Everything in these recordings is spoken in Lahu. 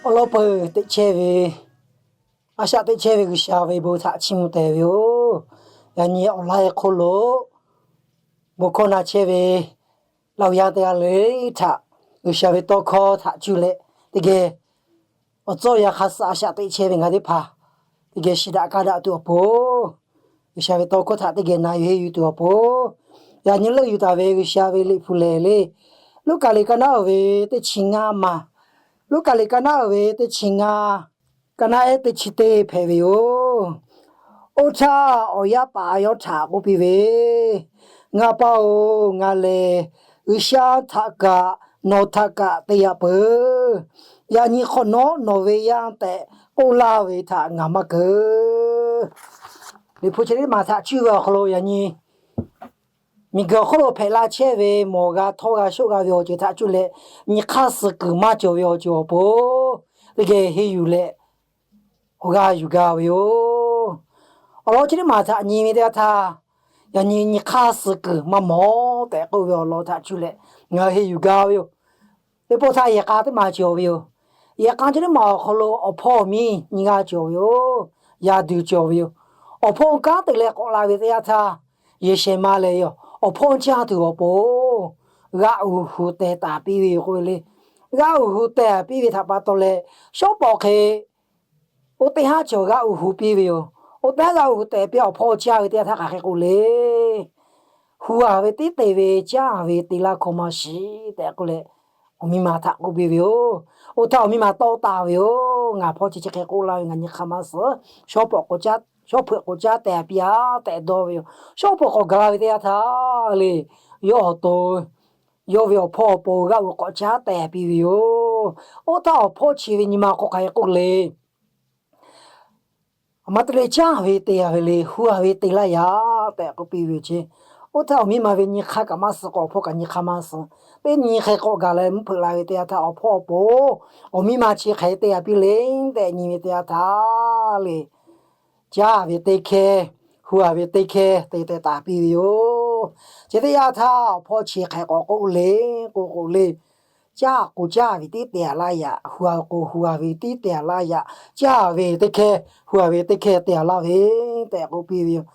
Awˬ lawn peuˬ teꞈ chehˇ ve, a shaꞈ teꞈ chehˇ ve G'uiˬsha ve bon htaꞈ chiˇ mvuh tehˍ ve yoˬ. Yaꞈ nyi awˬ laiˉ hk'oˆ lo bon hkawˇ na chehˇ ve laˇ hui yaˇ teˇ g'aˇ le htaꞈ G'uiˬsha ve tawˇ hkawˇ htaꞈ cuˇ leh, teˇ geh awˬ tcuhˇ awˬ yanˇ hk'a suh a shaꞈ teꞈ chehˇ ve ngaˬ teˇ hpaˍ teˇ geh shiˍ daꞈ kaˇ daꞈ tuˬ awˬ pon, G'uiˬsha ve tawˇ hkawˇ htaꞈ teˇ geh na yuˬ henˇ yuˬ tuˬ awˬ pon, yaꞈ nyi leuˆ yuˬ taˍ ve G'uiˬsha ve liꞈ hpu lehˬ le, Luˉkaꞈ liꞈ ka naˉ uiˍ ve teˇ chi ngaˇ maˬ, Luˉkaꞈ liꞈ ka naˉ uiˍ ve teˇ chi ngaˇ, ka naˉ ehˉ teˇ chi teˇ hpehꞈ ve yoˬ. Oˇ htaˇ, awˬ yaˇ paˍ yawˇ htaꞈ k'oˆ piˇ ve, Ngaˬ pa-oˬ, ngaˬ lehˬ G'uiˬsha htaꞈ kaꞈ nawˬ htaꞈ kaꞈ te yaꞈ peuˬ. Yaꞈ nyi hk'awꞈ nawˉ nawˬ ve yaˇ tehꞈ k'oˆ laˇ ve htaꞈ ngaˬ maˇ keunˍ. Liꞈ hpu chi teˇ maˬ htaꞈ cuˇ ve awˬ hk'aw lo yaꞈ nyi miˬguiˬ awˬ hk'oˆ lo hpehꞈ la chehˇ ve mawˬ g'a htawˇ g'a shoˆ g'a ve awˬ ceuˬ htaꞈ cuˇ leh, nyi hk'aˇ suh kuiˬ maˇ cawˬ ve awˬ ceuˬ awˬ pon, teˇ geh henˇ yuˬ leh awˬ g'aˇ yuˬ gaˇ ve yoˬ. Awˬ lawn chi teˇ maˬ htaꞈ nyi ve teˇ yanˇ htaˇ, yaꞈ nyi nyi hk'aˇ suh kuiˬ maˇ mawˬ tehꞈ k'oˆ ve awˬ lawn htaꞈ cuˇ leh ngaˬ hui henˇ yuˬ gaˇ ve yoˬ. Teˇ pawˆ htaˇ yehˬ k'a teˇ maˬ cawˬ ve yoˬ. Yehˬ k'a chi teˇ maˬ awˬ hk'aw lo awˬ hpawˇ awˬ miˇ nyiˇ g'aˇ cawˬ ve yoˬ. Yaˇ duˬ cawˬ ve yoˬ. Awˬ hpawˇ kanˉ te leh k'awꞈ la ve teˇ yanˇ htaˇ, yehˬ shehˍ ma lehˬ yoˬ, awˬ hpawˇ caˇ tuˬ awˬ pon g'aˆ uˍ hu teh taˍ piˇ ve yoˬ k'oˆ ve le. G'aˆ uˍ hu teh piˇ ve htaꞈ pa taw leh, shawˉ pawˍ hk'e oˇ teˇ haˉ cawˬ g'aˆ uˍ hu piˇ ve yoˬ. Oˇ teˇ haˉ g'aˆ uˍ hu teh piˇ awˬ hpawˇ caˇ ve teˇ yanˇ htaˇ hk'aˬ hk'e k'oˆ le. Hu-a ve tiˉ te ve, caˇ-a ve te laˇ hkawˇ maˇ shiˍ tehꞈ k'oˆ leh, awˬ miˇ ma htaꞈ k'oˆ piˇ ve yoˬ. Oˇ htaˇ awˬ miˇ ma tawˇ taˍ ve yoˬ. Ngaˬ hpawˇ chi chi hk'e k'oˆ laˇ ve ngaˬ nyi hk'aˇ maˇ suh. Shawˉ pawˍ k'awꞈ caˇ, shawˉ hpeuꞈ k'awꞈ caˇ teh piˇ-a tehꞈ dawˇ ve yoˬ. Shawˉ pawˍ k'awꞈ gaˬ la ve teˇ yanˇ htaˇ le, yawˇ awˬ to yawˇ ve awˬ hpawˇ awˬ pon g'aˆ uˍ k'awꞈ caˇ teh piˇ ve yoˬ. Oˇ htaˇ awˬ hpawˇ chi ve nyi ma k'awꞈ k'ai k'oˆ le. Aˬ ma te leh caˇ ve te-a ve le, hu-a ve te laˇ yaꞈ tehꞈ k'oˆ piˇ ve yoˬ ce. Oˇ htaˇ awˬ miˇ ma ve nyi hk'aˇ kaꞈ maˇ suh k'o, awˬ hpawˇ kaꞈ nyi hk'aˇ maˇ suh. Teˇ nyi hk'e k'awꞈ gaˬ la mvuhˇ hpeuꞈ la ve teˇ yanˇ htaˇ, awˬ hpawˇ awˬ pon awˬ miˇ ma chi hk'e te-a piˇ le tehꞈ nyi ve teˇ yanˇ htaˇ le, caˇ ve teˇ hkehˇ, hu-a ve teˇ hkehˇ te teh taˍ piˇ ve yoˬ. Chi teˇ yanˇ htaˇ awˬ hpawˇ chi hk'e k'awꞈ k'oˆ le, k'o k'o le, caˇ k'o caˇ ve tiˉ te-a laˇ yaꞈ, hu-a k'o hu-a ve tiˉ te-a laˇ yaꞈ, caˇ ve teˇ hkehˇ, hu-a ve teˇ hkehˇ te-a laˇ ve tehꞈ k'oˆ piˇ ve yoˬ.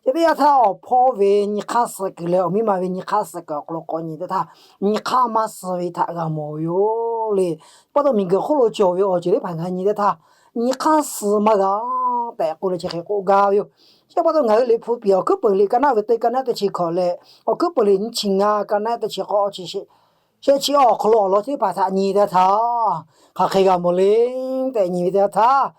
Chi teˇ yanˇ htaˇ awˬ hpawˇ ve nyi hk'aˇ suh kuiˬ leh awˬ miˇ ma ve nyi hk'aˇ suh kuiˬ awˬ hk'aw lo k'awꞈ nyi teˇ htaˇ, nyi hk'aˇ maˇ suh ve htaꞈ g'a mawˬ ve yoˬ le. Pa taw miˬguiˬ hk'oˆ lo cawˬ ve awˬ ceuˬ teˇ hpaˍ ngaˬ nyi teˇ htaˇ, nyi hk'aˇ suh maˇ g'a tehꞈ k'oˆ leh chi hk'e k'oˆ gaˇ ve yoˬ. Chi pa taw ngaˬ hui Liꞈ hpu piˍ awˬ hkuiˉ peuˬ liꞈ ka naˉ ve teˇ ka naˉ teˇ chi hkawꞈ leh, awˬ hkuiˉ peuˬ liꞈ nyiˇ chi ngaˇ ka naˉ teˇ chi k'awˇ chi shehˆ chi awˬ hk'aw lo awˬ lawn chi teˇ hpaˍ htaꞈ nyi teˇ htaˇ, hk'aˬ hk'e g'a mawˬ le tehꞈ nyi ve teˇ htaˇ,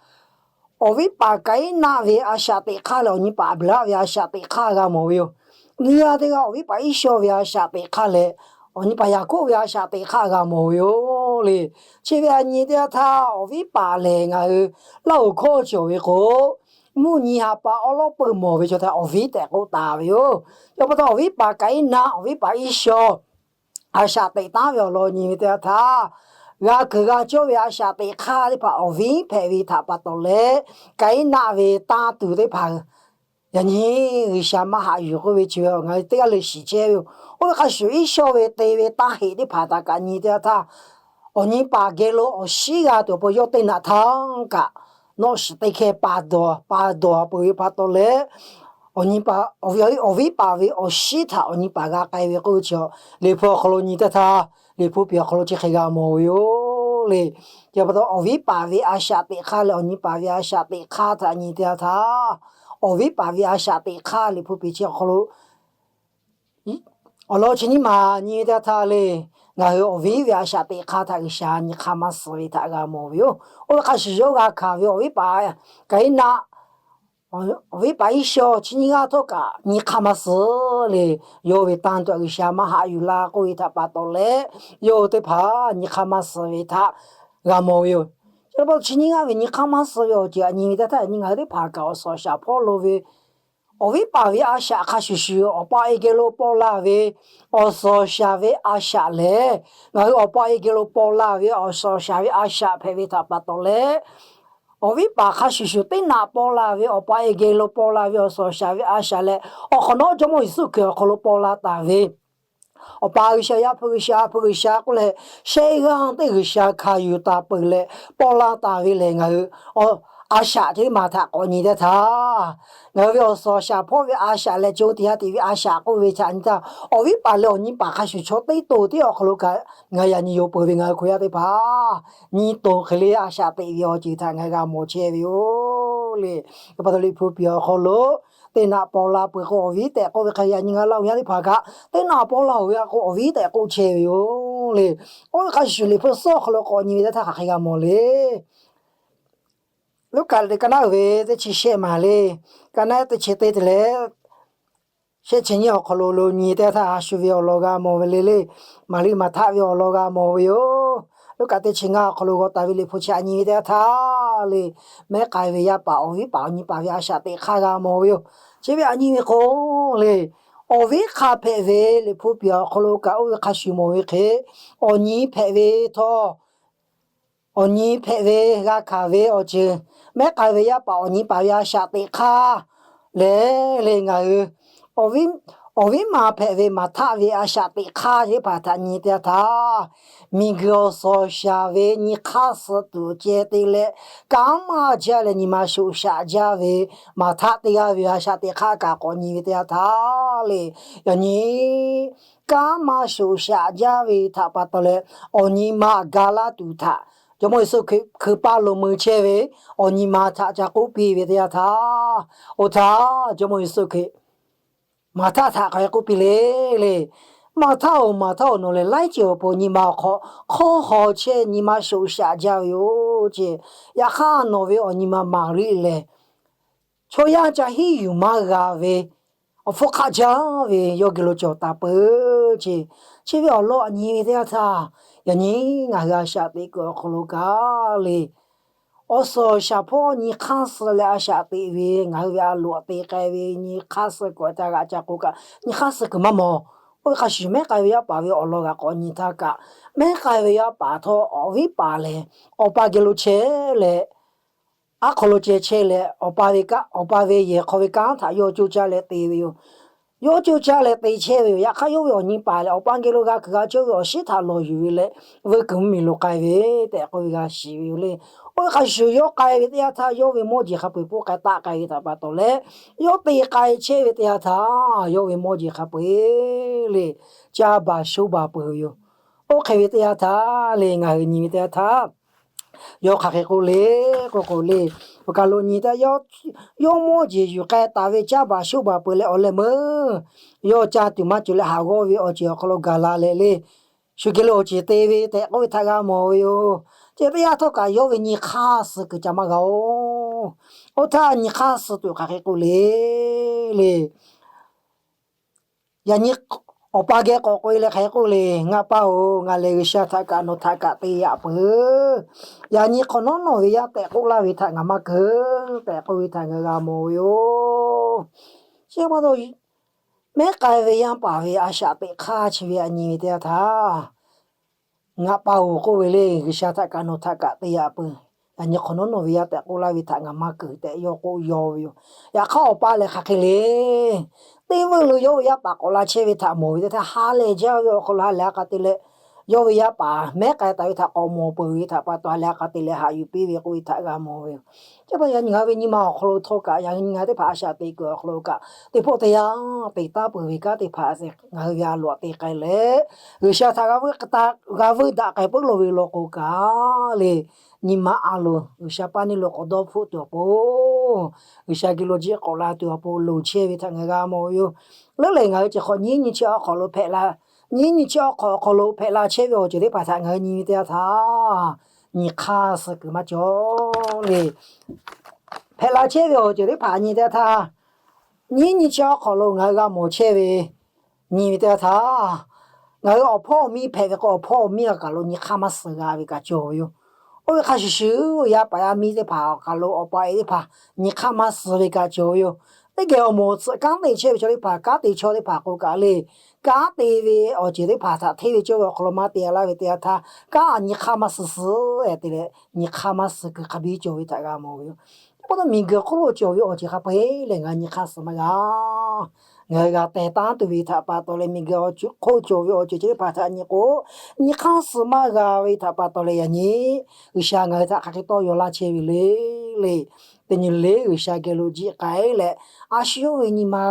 awˬ viˉ paˍ Kaˍiˉnaˆ ve a shaꞈ teꞈ hk'aˇ leh awˬ nyi paˍ Aˍbeˍlaˆ ve a shaꞈ teꞈ hk'aˇ g'a mawˬ ve yoˬ. Nyiˇ g'aˇ teˇ g'aˇ awˬ viˉ paˍ Iˉsawˇ ve a shaꞈ teꞈ hk'aˇ leh awˬ nyi paˍ Yaˍkoˆ ve a shaꞈ teꞈ hk'aˇ g'a mawˬ ve yoˬ le. Chi ve a nyi teˇ yanˇ htaˇ, awˬ viˉ paˍ lehˬ ngaˬ hui Laˇ huˍ hkawˇ cawˬ ve k'o, mvuhˇ nyi ha pa awˉ lawˉ peuˬ mawˬ ve chaw htaꞈ awˬ viˉ tehꞈ k'oˆ taˍ ve yoˬ. Chi pa taw awˬ viˉ paˍ Kaˍiˉnaˆ, awˬ viˉ paˍ Iˉsawˇ a shaꞈ teꞈ taˉ ve awˬ lawn nyi ve teˇ yanˇ htaˇ, g'a kuiˬ g'a cawˇ ve a shaꞈ teꞈ hk'aˇ teˇ hpaˍ awˬ viˉ hpehꞈ ve htaꞈ pa taw leh, Kaˍiˉnaˆ ve tanˇ tuˬ teˇ hpaˍ yaꞈ nyi G'uiˬsha maˇ haꞈ yuˬ k'oˆ ve chi ve ngaˬ hui teˇ g'aˇ le shiˍ chehˇ ve yoˬ. Oˇ ve hk'a shuˍ Iˉsawˇ ve te ve taˇ heꞈ teˇ hpaˍ htaꞈ kaꞈ nyi teˇ yanˇ htaˇ, awˬ nyi paˍ geh lo awˬ shiˉ g'a tuˬ awˬ pon yawˇ teˇ naꞈ htaˇ kaꞈ nawˆ shiˍ teˇ hkeh pa dawˬ pa dawˬ peuˬ ve pa taw leh, awˬ nyi paˍ, awˬ viˉ paˍ ve awˬ shiˉ htaꞈ awˬ nyi paˍ g'a k'ai ve k'oˆ ve chi, Liꞈ hpu awˬ hk'aw lo nyi teˇ htaˇ, Liꞈ hpu piˍ awˬ hk'aw lo chi hk'e g'a mawˬ ve yoˬ le. Chi pa taw awˬ viˉ paˍ ve a shaꞈ teꞈ hk'aˇ leh awˬ nyi paˍ ve a shaꞈ teꞈ hk'aˇ htaꞈ nyi teˇ yanˇ htaˇ, awˬ viˉ paˍ ve a shaꞈ teꞈ hk'aˇ Liꞈ hpu piˍ chi awˬ hk'aw lo awˬ lawn chi nyiˇ maˬ nyi ve teˇ yanˇ htaˇ le, ngaˬ hui awˬ viˉ ve a shaꞈ teꞈ hk'aˇ htaꞈ G'uiˬsha nyi hk'aˇ maˇ suh ve htaꞈ g'a mawˬ ve yoˬ. Oˇ ve hk'a shuˍ yawˇ g'a hkanˍ ve awˬ viˉ paˍ Kaˍiˉnaˆ, awˬ viˉ paˍ Iˉsawˇ chi nyiˇ g'aˇ htawˇ kaꞈ nyi hk'aˇ maˇ suh le. Yawˇ ve tanˇ tuˬ G'uiˬsha maˇ haꞈ yuˬ la k'oˆ ve htaꞈ pa taw leh, yawˇ hui teˇ hpaˍ nyi hk'aˇ maˇ suh ve htaꞈ g'a mawˬ ve yoˬ. Chi pa taw chi nyiˇ g'aˇ ve nyi hk'aˇ maˇ suh ve awˬ ceuˬ htaꞈ nyi ve teˇ htaˇ, yaꞈ nyi ngaˬ hui teˇ hpaˍ kaꞈ awˬ suhˍ awˬ shaˍ hpawˇ lo ve awˬ viˉ paˍ ve a shaꞈ hk'a shuˍ shuˍ awˬ pa e geh lo paw la ve awˬ suhˍ awˬ shaˍ ve a shaꞈ lehˬ, ngaˬ hui awˬ pa e geh lo paw la ve awˬ suhˍ awˬ shaˍ ve a shaꞈ hpehꞈ ve htaꞈ pa taw leh, awˬ viˉ paˍ hk'a shuˍ shuˍ teˇ naꞈ paw la ve awˬ pa e geh lo paw la ve awˬ suhˍ awˬ shaˍ ve a shaꞈ leh, awˬ hk'awꞈ nawˉ Jawˇmawˇ Yeˍsuˆ Hkriꞈ awˬ hk'aw lo paw la taˍ ve Awˬ pa G'uiˬsha, Yaˇ hpu G'uiˬsha, Hpu G'uiˬsha k'oˆ leh, shehˆ g'aˇ teˇ G'uiˬsha hkanˍ yuˬ taˍ peuˬ leh paw la taˍ ve lehˬ, ngaˬ hui a shaꞈ teˇ maˬ htaꞈ k'awꞈ nyi teˇ htaˇ, ngaˬ hui ve awˬ suhˍ awˬ shaˍ hpawˇ ve a shaꞈ leh co teˇ ha teꞈ ve a shaꞈ k'oˆ ve htaꞈ nyi htaˇ, awˬ viˉ paˍ leh awˬ nyi paˍ hk'a shuˍ chaw teˇ to tiˉ awˬ hk'aw lo kaꞈ ngaˬ yaꞈ nyi yoˬ peuˬ ve ngaˬ hui Hkriꞈ yaˇ teˇ hpaˍ nyi to hk'e le a shaꞈ teꞈ ve awˬ ceuˬ htaꞈ ngaˬ hui g'a mawˬ chehˇ ve yoˬ le. Yaꞈ pa taw Liꞈ hpu piˍ awˬ hk'aw lo teˇ naꞈ paw la peuˬ k'o awˬ viˉ tehꞈ k'oˆ ve hk'a yaꞈ nyi ngaˬ hui Laˇ huˍ yaˇ teˇ hpaˍ kaꞈ teˇ naꞈ paw la oˬ ve a k'o awˬ viˉ tehꞈ k'oˆ chehˇ ve yoˬ le. Oˇ ve hk'a shuˍ shuˍ Liꞈ hpu suhˉ awˬ hk'aw lo k'awꞈ nyi ve teˇ htaˇ hk'aˬ hk'e g'a mawˬ le. Luˉkaꞈ liꞈ ka naˉ uiˍ ve teˇ chi shehˆ maˬ le, ka naˉ teˇ chi teˇ te leh shehˆ chi nyiˇ awˬ hk'aw lo lo nyi teˇ htaˇ, a shu ve awˬ lawn g'a mawˬ ve le le. Maˍriˆ Maˍhtaˆ ve awˬ lawn g'a mawˬ ve yoˬ. Luˉkaꞈ teˇ chi ngaˇ awˬ hk'aw lo g'aw taˍ ve Liꞈ hpu chi aꞈ nyi ve teˇ htaˇ le, mehˉ k'ai ve yaˇ paˍ awˬ viˉ paˍ awˬ nyi paˍ ve a shaꞈ teꞈ hk'aˇ g'a mawˬ ve yoˬ. Chi ve aꞈ nyi ve k'o le, awˬ viˉ hk'a hpehꞈ ve Liꞈ hpu piˍ awˬ hk'aw lo kaꞈ oˇ ve hk'a shuˍ mawˬ ve hk'e, awˬ nyi hpehꞈ ve htawˇ, awˬ nyi hpehꞈ ve g'a hkanˍ ve awˬ ceuˬ, mehˉ k'ai ve yaˇ paˍ awˬ nyi paˍ ve a shaꞈ teꞈ hk'aˇ lehˬ le, ngaˬ hui awˬ viˉ ma hpehꞈ ve Maˍhtaˆ ve a shaꞈ teꞈ hk'aˇ teˇ hpaˍ htaꞈ nyi teˇ htaˇ, miˬguiˬ awˬ suhˍ awˬ shaˍ ve nyi hk'aˇ suh tuˬ ceh te leh, kanˉ maˇ jaˇ leh nyi ma shoꞈ shaꞈ jaˇ ve Maˍhtaˆ teˇ g'aˇ ve a shaꞈ teꞈ hk'aˇ kaꞈ k'awꞈ nyi ve teˇ htaˇ le, yaꞈ nyi kanˉ maˇ shoꞈ shaꞈ jaˇ ve htaꞈ pa taw leh, awˬ nyi ma ga laˇ tuˬ htaꞈ Jawˇmawˇ Yeˍsuˆ Hkriꞈ hkui paˇ lo mui chehˇ ve awˬ nyi ma htaꞈ ca k'oˆ piˇ ve teˇ yanˇ htaˇ, oˇ htaˇ Jawˇmawˇ Yeˍsuˆ Hkriꞈ Maˍhtaˆ htaꞈ hk'aˬ hk'e k'oˆ piˇ le le, Maˍhtaˆ-oˬ, Maˍhtaˆ-oˬ, nawˬ lehˬ laiˉ ceuˬ awˬ pon nyi ma awˬ hk'aw hk'awˇ haw chehˇ nyi ma shoꞈ shaꞈ jaˇ ve yoˬ ce. Yaꞈ hk'aˇ nawˬ ve awˬ nyi ma Maˍriˆ lehˬ, chaw yaˇ ca hiˉ yuˬ maˇ g'a ve awˬ hpfuhˇ hk'aˆ jaˇ ve yawˇ geh lo cawˬ taˍ peuˬ ce. Chi ve awˬ lawn aꞈ nyi ve teˇ yanˇ htaˇ, yaꞈ nyi ngaˬ hui a shaꞈ teꞈ kuiˬ awˬ hk'aw lo kaꞈ le, awˬ suhˍ awˬ shaˍ hpawˇ nyi hk'aˇ suh leh a shaꞈ teꞈ ve, ngaˬ hui ve a loꞈ te k'ai ve nyi hk'aˇ suh kuiˬ ca g'aꞈ ca k'o kaꞈ nyi hk'aˇ suh kuiˬ maˇ mawˬ. Oˇ ve hk'a shuˍ mehˉ k'ai ve yaˇ paˍ ve awˬ lawn g'aꞈ k'awꞈ nyi htaˇ kaꞈ, mehˉ k'ai ve yaˇ paˍ htawˇ awˬ viˉ paˍ lehˬ, awˬ pa geh lo chehˇ leh, aˉ hk'aw lo ceh chehˇ leh, awˬ pa ve kanˉ, awˬ pa ve yehˬ hk'aw ve kanˉ htaꞈ yawˇ coˇ caˇ leh te ve yoˬ. Yawˇ coˇ caˇ leh te chehˇ ve yoˬ. Yaꞈ hk'aˇ yawˇ ve awˬ nyi paˍ lehˬ, awˬ pa geh lo g'a kuiˬ g'a cawˇ ve awˬ shiˉ htaꞈ lawˬ yuˬ ve leh, veuˇ kuiˬ mvuhˇmiˬ lo k'ai ve tehꞈ k'oˆ ve g'a shiˍ ve yoˬ le. Oˇ ve hk'a shuˍ yawˇ k'ai ve teˇ yanˇ htaˇ, yawˇ ve mawˇ jeˬ hk'a peu-eˬ poˇ k'ai taˆ k'ai ve htaꞈ pa taw leh, yawˇ te k'ai chehˇ ve teˇ yanˇ htaˇ, yawˇ ve mawˇ jeˬ hk'a peu-eˬ le, caˇ baˬ shoˆ baˬ peuˬ ve yoˬ. Oˇ hk'e ve teˇ yanˇ htaˇ le, ngaˬ hui nyi ve teˇ yanˇ htaˇ, yawˇ hk'aˬ hk'e k'oˆ le k'o k'o le, awˬ kaˬ lo nyi teˇ yanˇ, yawˇ mawˇ jeˬ yuˬ k'ai taˍ ve caˇ baˬ shoˆ baˬ peuˬ leh awˬ leh meuˇ yawˇ caˇ tuˬ maˇ cawˬ leh, haꞈ g'awˇ ve awˬ ceuˬ awˬ hk'aw lo gaˬ la leh le, shu geh lo awˬ ceuˬ te ve tehꞈ k'oˆ ve htaꞈ g'a mawˬ ve yoˬ. Ceh teˇ yanˇ htawˇ kaꞈ yawˇ ve nyi hk'aˇ suh kuiˬ ca maˇ g'a oˬ. Oˇ htaˇ nyi hk'aˇ suh tuˬ hk'aˬ hk'e k'oˆ le le. Yaꞈ nyi awˬ pa geh k'awꞈ k'oꞈ e leh hk'aˬ hk'e k'oˆ le, Ngaˬ pa-oˬ, ngaˬ lehˬ G'uiˬsha htaꞈ kaꞈ nawˬ htaꞈ kaꞈ te yaꞈ peuˬ. Yaꞈ nyi hk'awꞈ nawˉ nawˬ ve yaˇ tehꞈ k'oˆ laˇ ve htaꞈ ngaˬ maˇ keunˍ tehꞈ k'oˆ ve htaꞈ ngaˬ g'a mawˬ ve yoˬ. Chi pa taw, mehˉ k'ai ve yaˇ paˍ ve a shaꞈ teꞈ hk'aˇ chi ve aꞈ nyi ve teˇ yanˇ htaˇ, Ngaˬ pa-oˬ k'oˆ ve le, G'uiˬsha htaꞈ kaꞈ nawˬ htaꞈ kaꞈ te yaꞈ peuˬ. Yaꞈ nyi hk'awꞈ nawˉ nawˬ ve yaˇ tehꞈ k'oˆ laˇ ve htaꞈ ngaˬ maˇ keunˍ tehꞈ yawˇ k'oˆ yaw ve yoˬ. Yaꞈ hk'aˇ awˬ pa lehˬ hk'aˬ hk'e le, teˇ veuˆ lo yawˇ ve yaˇ paˍ k'awꞈ la chehˇ ve htaꞈ mawˬ ve teˇ htaˇ, ha lehˬ jaˇ ve awˬ hk'aw lo ha lehˬ a k'a te leh, yawˇ ve yaˇ paˍ mehˉ k'ai taˍ ve htaꞈ k'awꞈ mawˬ peuˬ ve htaꞈ pa taw ha lehˬ a k'a te leh haꞈ yuˬ piˇ ve k'oˆ ve htaꞈ g'a mawˬ ve yoˬ. Chi pa yaꞈ nyi ngaˬ hui ve nyi ma awˬ hk'aw lo htawˇ kaꞈ, yaꞈ nyi ngaˬ hui teˇ hpaˍ a shaꞈ teꞈ kuiˬ awˬ hk'aw lo kaꞈ, teˇ hpawˆ teˇ yanˇ te taˉ peuˬ ve kanˉ teˇ hpaˍ ngaˬ hui ve a loꞈ te k'ai leh, G'uiˬsha htaꞈ g'a veuˆ daꞈ k'ai puiˉ lo ve law k'o kaꞈ le, nyi ma a loˍ G'uiˬsha paˇ neˇ lo k'awꞈ dawˇ hpfuhˆ tuˬ awˬ pon, G'uiˬsha geh lo jiˆ k'awꞈ la tuˬ awˬ pon loˍ chehˇ ve htaꞈ ngaˬ g'a mawˬ ve yoˬ. Leuˉ lehˬ ngaˬ hui chi hk'awꞈ nyiˉ nyi chi awˬ hk'aw lo hpehꞈ la, nyiˉ nyi chi awˬ hk'aw lo hpehꞈ la chehˇ ve awˬ ceuˬ teˇ hpaˍ htaꞈ ngaˬ hui nyi ve teˇ yanˇ htaˇ, nyi hk'aˇ suh kuiˬ maˇ cawˬ le. Hpehꞈ la chehˇ ve awˬ ceuˬ teˇ hpaˍ nyi teˇ yanˇ htaˇ, nyiˉ nyi chi awˬ hk'aw lo ngaˬ hui g'a mawˬ chehˇ ve nyi ve teˇ yanˇ htaˇ, ngaˬ hui awˬ hpawˇ awˬ miˇ hpehꞈ ve k'o, awˬ hpawˇ awˬ miˇ awˬ kaˬ lo nyi hk'aˇ maˇ suh g'a ve kaꞈ cawˬ ve yoˬ. Oˇ ve hk'a shuˍ shuˍ, yaˇ paˍ yaˇ miˇ teˇ hpaˍ awˬ kaˬ lo awˬ pa awˬ e teˇ hpaˍ nyi hk'aˇ maˇ suh ve kaꞈ cawˬ ve yoˬ. Teˇ geh awˬ moˍ tsuhꞈ kanˉ te chehˇ ve chaw teˇ hpaˍ, kanˉ te chaw teˇ hpaˍ k'o kaꞈ le, kanˉ te ve awˬ ceuˬ teˇ hpaˍ htaꞈ hteˇ ve cawˇ ve awˬ hk'aw lo maˇ te laˇ ve teˇ yanˇ htaˇ, kanˉ a nyi hk'aˇ maˇ suh suh te leh nyi hk'aˇ maˇ suh kuiˬ hk'a biˇ cawˬ ve htaꞈ g'a mawˬ ve yoˬ. Chi pa taw miˬguiˬ hk'oˆ lo cawˬ ve awˬ ceuˬ hk'a peu-eˬ lehˬ ngaˬ hui nyi hk'aˇ suh maˇ g'a. ngaˬ hui g'a teh tanˉ tuˬ ve htaꞈ pa taw leh, miˬguiˬ awˬ hk'oˆ cawˬ ve awˬ ceuˬ chi teˇ hpaˍ htaꞈ nyi k'o, nyi hk'aˇ suh maˇ g'a ve htaꞈ pa taw leh, yaꞈ nyi G'uiˬsha ngaˬ hui htaꞈ hk'aˬ hk'e tawˇ yaw laˇ chehˇ ve le. Le, teˇ nyi le G'uiˬsha geh lo jiˆ k'ai leh, a shu yawˇ ve nyi ma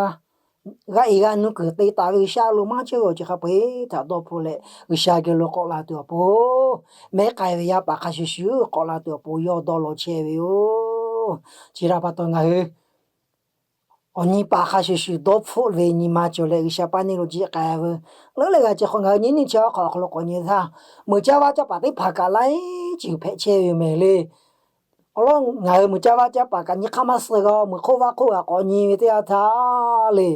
g'a iˍ g'a nuˇ kuiˬ te taˍ ve G'uiˬsha lo maˇ cawˇ ve awˬ ceuˬ hk'a peu-eˬ htaꞈ dawˇ hpfuhˆ leh, G'uiˬsha geh lo k'awꞈ la tuˬ awˬ pon, mehˉ k'ai ve yaˇ paˍ hk'a shuˍ shuˍ k'awꞈ la tuˬ awˬ pon yawˇ dawˇ law chehˇ ve yoˬ. Chi htaꞈ pa taw ngaˬ hui awˬ nyi paˍ hk'a shuˍ shuˍ dawˇ hpfuhˆ ve nyi ma cawˬ leh G'uiˬsha paˇ neˇ lo jiˆ k'ai veuˬ. Leuˉ leh g'a ce hk'o ngaˬ hui nyiˇ nyiˇ chi awˬ hk'aw lo k'awꞈ nyi htaˇ, meuꞈ caˇ vaˇ caˇ paˍ teˇ hpaˍ kaꞈ laiˉ ceuˬ hpehꞈ chehˇ ve yoˬ mehˍ le. Awˬ lawn ngaˬ hui meuꞈ caˇ vaˇ caˇ paˍ kaꞈ nyi hk'aˇ maˇ suh g'a, meuꞈ hk'oˆ vaˇ hk'oˆ g'a k'awꞈ nyi ve teˇ yanˇ htaˇ le,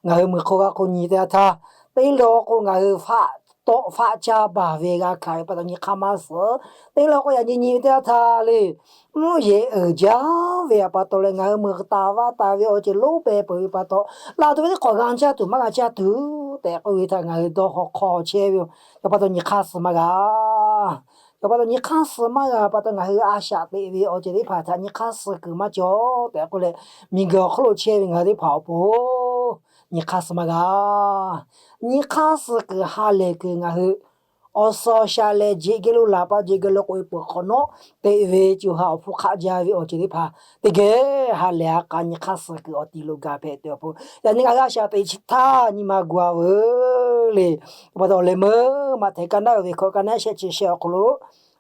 ngaˬ hui meuꞈ hk'oˆ vaˇ hk'oˆ nyi teˇ yanˇ htaˇ, teˇ lawˬ k'o ngaˬ hui faˆ tawˆ faˆ caˇ baˬ ve g'a hkanˍ ve pa taw nyi hk'aˇ maˇ suh. Teˇ lawˬ k'o yaꞈ nyi nyi ve teˇ yanˇ htaˇ le, mvuhˇ yeˬ uiˍ jaˇ ve htaꞈ pa taw leh ngaˬ hui meuꞈ taˍ vaˇ taˍ ve awˬ ceuˬ lonˉ pehˍ peuˬ ve pa taw, laˬ tuˬ ve teˇ hk'awꞈ g'a caˇ tuˬ maˇ g'a caˇ tuˬ tehꞈ k'oˆ ve htaꞈ ngaˬ hui dawˇ hk'aw hk'aw chehˇ ve yoˬ. Yaꞈ pa taw nyi hk'aˇ suh maˇ g'a. Yaꞈ pa taw nyi hk'aˇ suh maˇ g'a pa taw ngaˬ hui a shaꞈ teꞈ ve awˬ ceuˬ teˇ hpaˍ htaꞈ nyi hk'aˇ suh kuiˬ maˇ cawˬ tehꞈ k'oˆ leh, miˬguiˬ awˬ hk'oˆ lo chehˇ ve ngaˬ hui teˇ hpaˍ awˬ pon nyi hk'aˇ suh maˇ g'a. Nyi hk'aˇ suh kuiˬ ha lehˬ kuiˬ ngaˬ hui awˬ suhˍ awˬ shaˍ lehˬ jeꞈ geh lo laˬ pa jeꞈ geh lo k'oꞈ e peuˬ hk'awꞈ nawˉ, teꞈ ve co ha awˬ hpfuhˇ hk'aˆ jaˇ ve awˬ ceuˬ teˇ hpaˍ teˇ geh ha lehˬ a k'a nyi hk'aˇ suh kuiˬ awˬ ti lo gaˬ hpehꞈ tuˬ awˬ pon, yaꞈ nyi ngaˬ hui a shaꞈ teꞈ chi htaˇ nyi ma gu-a veuˬ le. Yaꞈ pa taw awˬ leh meuˇ Maꞈhtehˍ ka naˉ uiˍ ve hkawꞈ ka naˉ shehˆ chi shehˆ awˬ hk'aw lo,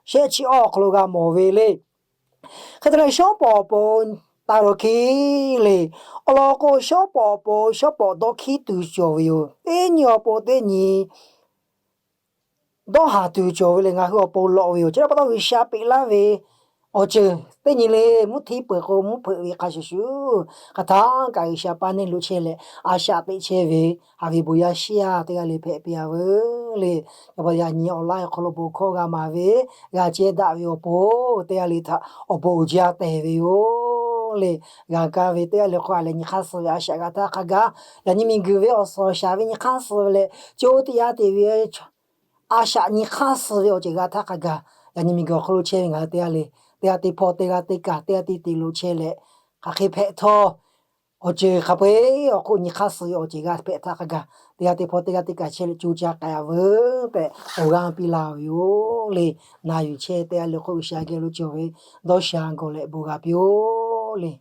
shehˆ chi awˬ hk'aw lo g'a mawˬ ve le. Hk'e te leh shawˉ pawˍ awˬ pon taˍ lawˬ hkiˉ le. Awˬ lawn k'o shawˉ pawˍ awˬ pon shawˉ pawˍ dawˇ hkiˉ tuˬ cawˬ ve yoˬ. Teˇ nyi awˬ pon teˇ nyi dawˇ haˍ tuˬ cawˬ ve lehˬ ngaˬ hui awˬ pon lawꞈ ve yoˬ. Chi htaꞈ pa taw G'uiˬsha peꞈ laˇ ve awˬ ceuˬ teˇ nyi le, mvuhˇ htiˇ peuˬ k'o mvuhˇ hpeuꞈ ve hk'a shuˍ shuˍ, hk'aˬ htaˇ kaꞈ G'uiˬsha paˇ neˇ lo chehˇ leh a shaꞈ teꞈ chehˇ ve, haꞈ ve bon yaˇ shiˉ yaˇ teˇ g'aˇ le hpehꞈ piˇ-a veuˬ le. Yaꞈ pa yaꞈ nyi awˬ laˇ awˬ hk'aw lo bon hkawˇ g'a maˍ ve, g'a cehˇ daꞈ ve awˬ pon teˇ g'aˇ le htaꞈ awˬ bon uiˍ jaˇ tehˬ ve yoˬ le. G'a kaˇ ve teˇ g'aˇ le hk'aw a lehˬ nyi hk'aˇ suh ve a shaꞈ g'a htaˇ hk'a gaˬ, yaꞈ nyi miˬguiˬ ve awˬ suhˍ awˬ shaˍ ve nyi hk'aˇ suh ve leh co teˇ yanˇ te ve a shaꞈ nyi hk'aˇ suh ve awˬ ceuˬ g'a htaˇ hk'a gaˬ, yaꞈ nyi miˬguiˬ awˬ hk'aw lo chehˇ ve ngaˬ hui teˇ g'aˇ le, teˇ g'aˇ teˇ hpawˇ teˇ g'aˇ teˇ kaˬ teˇ g'aˇ teˇ te lo chehˇ leh, hk'aˬ hk'e hpehꞈ htawˇ, awˬ ceuˬ hk'a peu-eˬ awˬ hk'oˆ nyi hk'aˇ suh ve awˬ ceuˬ g'a hpehꞈ htaˇ hk'a gaˬ, teˇ g'aˇ teˇ hpawˇ teˇ g'aˇ teˇ kaˬ chehˇ leh co caˇ k'ai-a veuˬ tehꞈ awˬ g'aˇ piˇ laˇ ve yoˬ le. Na yuˬ chehˇ teˇ g'aˇ le hk'oˆ G'uiˬsha geh lo cawˬ ve dawˇ sha gawˬ leh bon g'a piˇ-oˆ le.